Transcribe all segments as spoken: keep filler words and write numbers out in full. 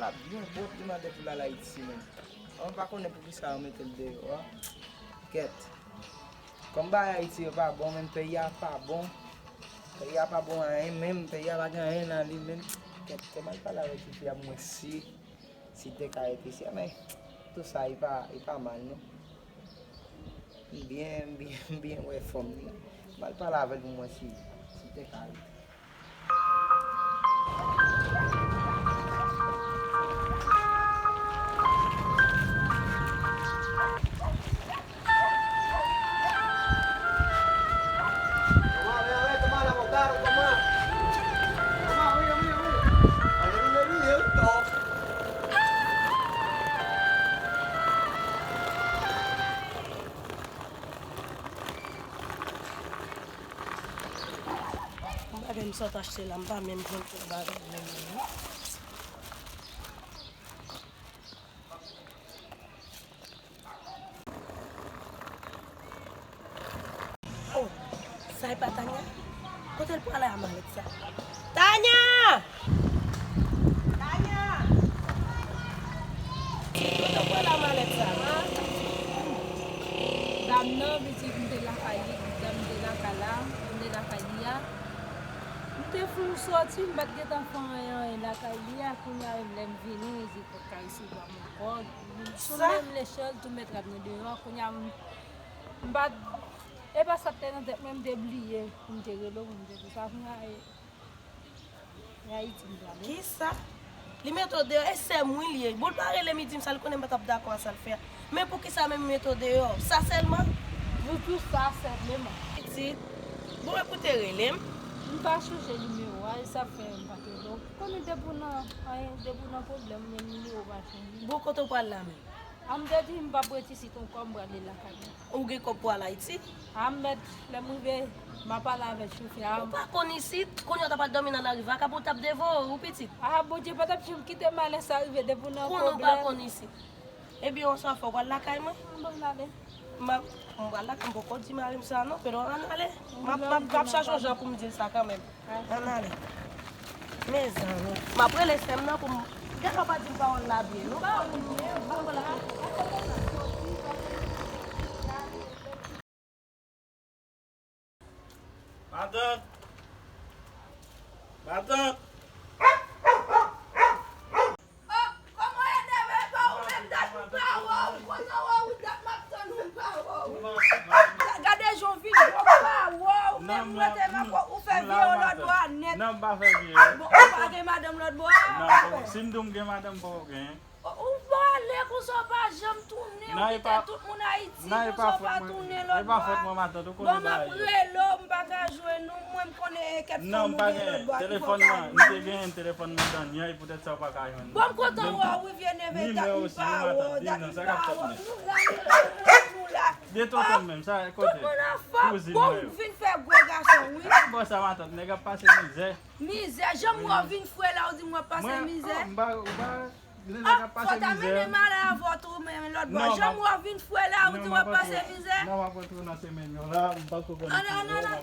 L ap byen pwòp, li mande pou l al Ayiti menm. An, m pa konnen poukisa yo mete l deyò a. Kèt. Kòm bagay Ayiti yo pa bon, menm peyi a pa bon. Peyi a pa bon anyen menm, peyi a pa gen anyen nan li menm. Kèt, kòman l pale avèk tifi a pou mwen si, si te ka rete isi a, men tou sa, li pa, li pa mal non. M byen, m byen, m byen wè fòm li. M al pale avè l pou mwen si, si te ka rete. Bagay m sot achte la, m pa menm jwenn tout bagay menm non. Oh, sa e pa Tanya? Kote l pwale a malèt sa? Tanya! Tanya! Kote w pwale a malèt sa? Dam nan, pitit, m te lakay li, dam te lakay la, m te lakay li a. M te fin soti, m pa t gentan fè anyen, anyen lakay li a, kounye a menm lè m vini, li di l pa t ka resevwa m ankò. Sou menm lechèz, tou mèt rad mwen deyò, kounye a m, m pa t, e pa sa k te nan tèt mwen, m te bliye pou m te rele w, pou m te di sa, kounye a e, e Ayiti m prale. Kisa? Li mete w deyò, e sè m wi li ye. Bon, l pa rele m, li di m sa, li konnen m pa t ap dakò a sa l fè a. Men poukisa menm li mete w deyò? Sa sèlman? Pou tou sa sèlman. Pitit, bon, e pou te rele m? M pa chanje nimewo a, e sa fè m pa te rele w. Konnen depi w nan, anyen, depi w nan pwoblèm, men nimewo pa chanje. Bon, kote w pral la menm? A m te di m p ap ret isit ankò, m prale lakay mwen. Ou gen kòb pou al Ayiti? A m mèt, lè m rive, m a pale avèk chofè a. Ou pa konn isit? Kounye a w ta pral dòmi nan lari, vakabon t ap devore w, pitit. A, Bondye pa t ap janm kite malè sa rive depi w nan pwoblèm. Konnen w pa konn isit. Ebyen, yon swa fè w pral lakay mwen. Bon, m ale. M ap, m pral lakay, m poko di mari m sa non, Pedro, ann ale. M ap, m ap, m ap chache yon jan pou m di l sa kanmenm. Ann ale. Mezanmi, m ap rele sè m nan pou m, gade w pa di m pawòl la byen non. Matant! Matant! Oh, kòman w ede m pa ou menm dat m pa wè w, kontan wè ou dat m ap tann ou m pa wè w. Gade jan w vin gwo m pa wè w, menm mwen te m ap wè w, ou fè vye yo lòt bò a nèt. Non, m pa fè vye yo. Bon, ou pa gen madanm lòt bò a? Non, si m di w m gen madanm, m poko gen. Ou pale konsa w pa janm tounen, ou kite tout moun Ayiti konsa w pa tounen lòt bò a. Bon, m ap rele w, m pa ka jwenn ou, mwen m konnen e kèt fanm ou gen lòt bò a ki fè w ka jwenn. Non, m pa gen. Telefòn mwen, m te genyen telefòn mwen Danyèl, poutèt sa w pa ka jwenn mwen. Bon, m kontan wè w wi, vye neve dat m pa wè w, dat m pa wè w. Nou la, nou la, nou la. Byen tonton menm, sa kote? Tout moun anfòm, bon, m vin fè gwo gason wi. Bon, sa matant, nèg ap pase mizè. Mizè, jan m wè w vin fre la, ou di m w ap pase mizè. Lè nèg ap pase mizè. Ah, fò ta mennen malè avè w tou, men lòt bò. Jan m wè w vin fre la, ou di w ap pase mizè. Non, m ap rantre nan semèn yo la, m pako konn. An, an, an, an,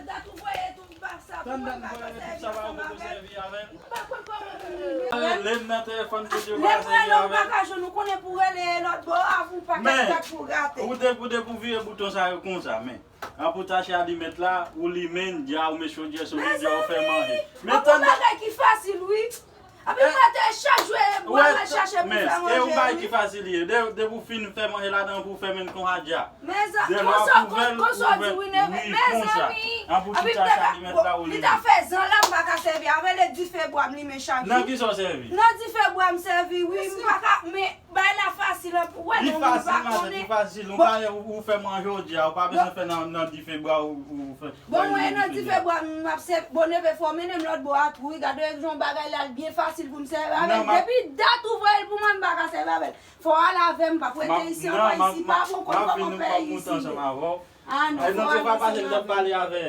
dat ou voye tou, m pa sa pou mwen, m pa ka sèvi ansanm avè l. M pa konn kòman pou m rele. Rele m nan telefòn pou di w pa sèvi avè l. Lè m rele w, m pa ka jwenn ou, konnen pou rele lòt bò, avè yon pakèt dat pou rate. Ou de, ou de pou vire bouton sa yo konsa, men. An pou tache alimèt la, ou limen, dja ou met chodyè sou li, dja ou fè manje. Men tann. Bagay ki fasil, wi. Epi maten chak jou, e bwa m al chache pou fè manje, wi. Men, e yon bagay ki fasil li ye. De, depi w fin fè manje ladan, pou w fèmen l konsa dja. Mezanmi, konsa, konsa w di wi, neve, mezanmi. An pou tache alimèt la, ou limen. Li ta fè zan la, m pa ka sèvi avè l, e dife bwa m limen chak jou. Nan kisa w sèvi? Nan dife bwa m sèvi, wi, m pa ka, men Bay la fasil anpil, ou wè non, moun pa konnen. Li fasil, matant, li fasil. Ou pa, ou, ou fè manje jodi a, ou pa bezwen fè nan, nan dife bwa, ou, ou fè. Bon, mwen nan dife bwa, m ap sèvi, bon, neve fò mennen m lòt bò a tou, wi, gade jan bagay la byen fasil pou m sèvi avè l. Depi dat ou voye l pou mwen, m pa ka sèvi avè l. Fò w al avè m, m p ap rete isi ankò, isi pa bon, konn kòman fè isi ye. Ah non, fò w al isi ankò.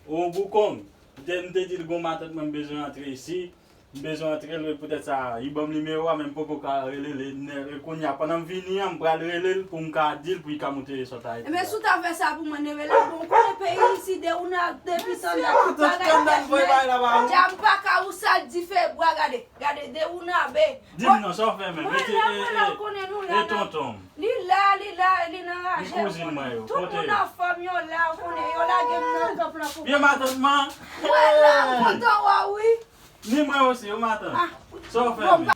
Yon boukon, m te, m te di l gon matant mwen m bezwen antre isi. M bezwen antre l, poutèt sa, li ban m nimewo a, men m poko ka rele l. E kounye a, pandan m vini an, m pral rele l pou m ka di l pou li ka moute sòt Ayiti la. Ebyen, si w ta fè sa pou mwen, neve la, bon, ou konnen peyi isi, de ou nan depi tann dat, tout bagay fèt, men dja m pa ka ou sal dife bwa, gade, gade, de ou nan be, Di m non, sa w fè menm? Mwen la, mwen la, ou konnen nou la, e tonton m? Li la, li la, li nan raje. Li kouzin mwen yo. Tout moun anfòm, yo la, ou konnen, yo lage m nan kanp lan pou. Vye matant man. Mwen la, m kontan wè w, wi. Ni mwen osi, yo matant. Sa w fè menm?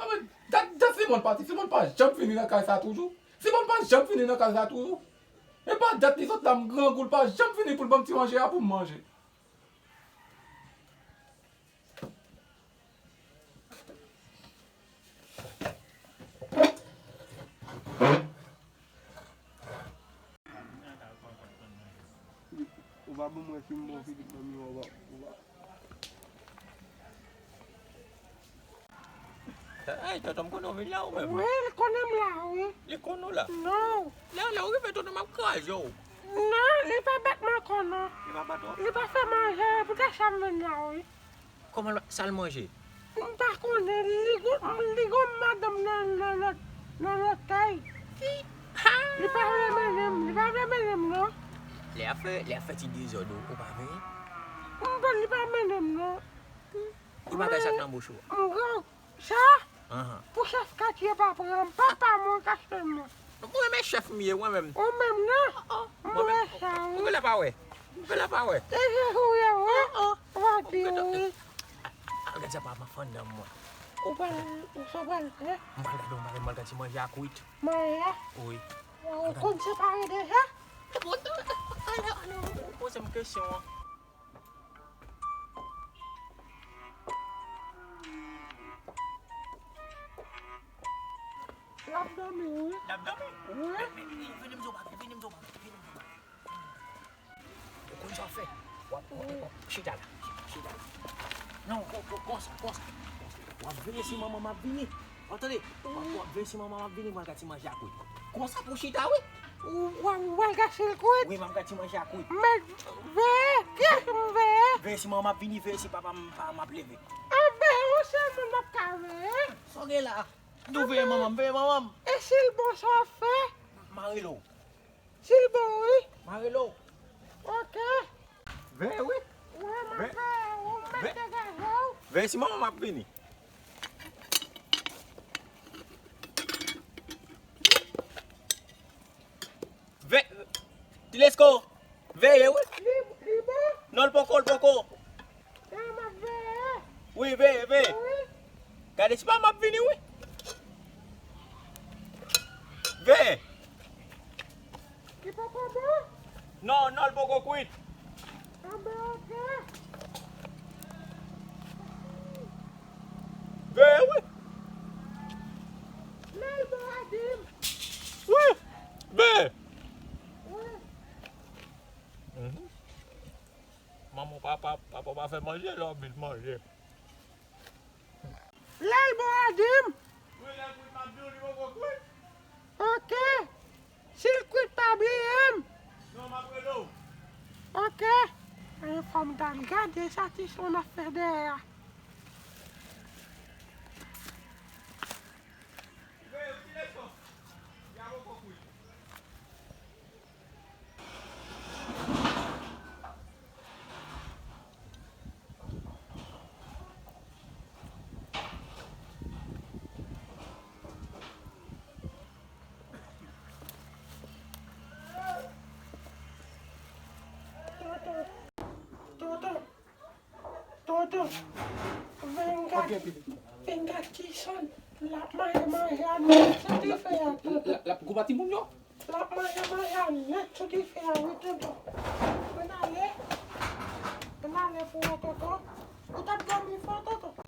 Ah, men dat, dat Simon pati. Simon pa janm vini nan kay sa toujou. Simon pa janm vini nan kay sa toujou. E pa dat li sot la, m grangou, l pa janm vini pou l ban m ti manje a pou m manje. Ou pa ban mwen fim bon, Filip, ban m yon, ou pa, ou pa. Hey, tonton, m konnen w vin la ou menm? Wi, li konnen m la, wi. Li konnen w la? Non. Lè, lè w rive, tonton, m ap kraze w. Non, li pa bat m ankò, non. Li pa bat w? Li pa fè manje, poutèt sa m vin la, wi. Kòman l, sa l manje? M pa konnen, li gon, li gon madanm nan, nan, nan, nan lòt kay. Ki? Ha! Li pa vle mennen m, li pa vle mennen m, non. Lè a fè, lè a fè ti dezòd, ou, ou pa veye? M konn li pa mennen m, non. Ki bagay sa k nan bouch ou a? M gran, sa? Ahan. Pou chèf katye pa pran m, papa mwen k achte m. Mwen renmen chèf m ye, mwen menm. Ou menm, non? Oh, oh. Mwen menm, ou genlè pa wè. Ou genlè pa wè. E je ou ye, wi. Oh, oh. Ou pa di wi. Al gad sa pa m ap fann nan mwen. Ou pral, ou sa pral fè? M pral gade yon bagay, m pral gade si manje a kwit. Manje a? Wi. Ou konn separe deja? Ou poze m kesyon an. L ap dòmi, wi. L ap dòmi? Wi. Men, men, men, vini m di w bagay, vini m di w bagay, vini m di w bagay. Ou konn sa w fè? W ap, w ap, w ap, chita la, chita, chita la. Non, kon, kon, konsa, konsa. W ap veye si manman m ap vini. W ap tande? W ap, w ap veye si manman m ap vini, mwen gad si manje a kwit. Konsa pou chita, wi. Ou, w ap, w al gad si l kwit? Wi, m ap gad si manje a kwit. Men, veye, kiyès m veye? Veye si manman m ap vini, veye si papa m, papa m ap leve. A, veye yon sèl moun m ap ka veye. Sa w gen la? Nou veye manman m, veye manman m. E si l bon, sa w ap fè? M a rele w. Si l bon, wi. M a rele w. Ok. Veye, wi. Wi, m ap veye, ou mèt degaje w. Veye si manman m ap vini. Ve-, Tilesko, veye, wi. Li, li bon? Non, l poko, l poko. E m ap veye. Wi, veye, veye. Wi. Gade, si pa m ap vini, wi. Veye. Li poko bon? Non, non, l poko kwit. Anben, ok. Veye, wi. Lè l bon, a di m. Wi, veye. Wi. Mhm. Manman, papa, papa pa fè manje, lè w vin manje. Lè l bon, a di m. Wi, lè l kwit, m ap di w li poko kwit. Ok. Si l kwit, pa bliye m. Non, m ap rele w. Ok. Anyen, fò m t al gade sa ti son ap fè dèyè a. Veye, ou ti lèson. Li a poko kwit. Tonton, tonton, tonton, vin gad, vin gad Tison, l ap manje manje a nèt sou dife a, tonton. L ap goumen timoun yo? L ap manje manje a nèt sou dife a, wi, tonton. Ann ale. Ann ale pou wè, tonton. Ou t ap dòmi fò, tonton?